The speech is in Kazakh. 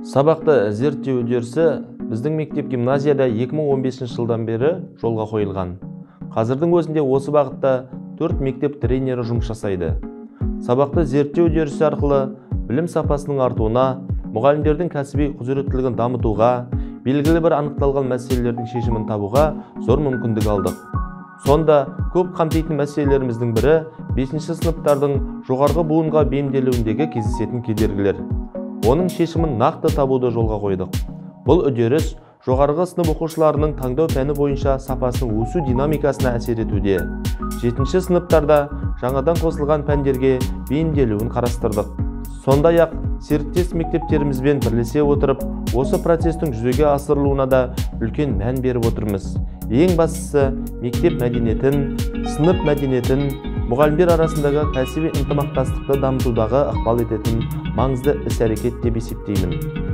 Сабақты зерттеу үдерісі біздің мектеп гимназияда 2015 жылдан бері жолға қойылған. Қазірдің өзінде осы бағытта 4 мектеп тренері жұмыс жасайды. Сабақты зерттеу үдерісі арқылы білім сапасының артуына, мұғалімдердің кәсіби құзыреттілігін дамытуға, белгілі бір анықталған мәселелердің шешімін табуға зор мүмкіндік алдық. Сонда көп қамтитын мәселелеріміздің бірі 5-ші сыныптардың жоғарғы буынға бейімделуіндегі кездесетін кедергілер. Оның шешімін нақты табуды жолға қойдық. Бұл үдеріс жоғарғы сынып оқушыларының таңдау пәні бойынша сапасының өсу динамикасына әсер етуде. 7-ші сыныптарда жаңадан қосылған пәндерге бейімделуін қарастырдық. Сондай-ақ серіктес мектептерімізбен бірлесе отырып, осы процестің жүзеге асырылуына да үлкен мән беріп отырмыз. Ең бастысы мектеп мәдениетін, сынып мәдениетін, мұғалімдер арасындағы кәсіби ынтымақтастықты дамытудағы ықпал ететін маңызды іс-әрекет деп есептеймін.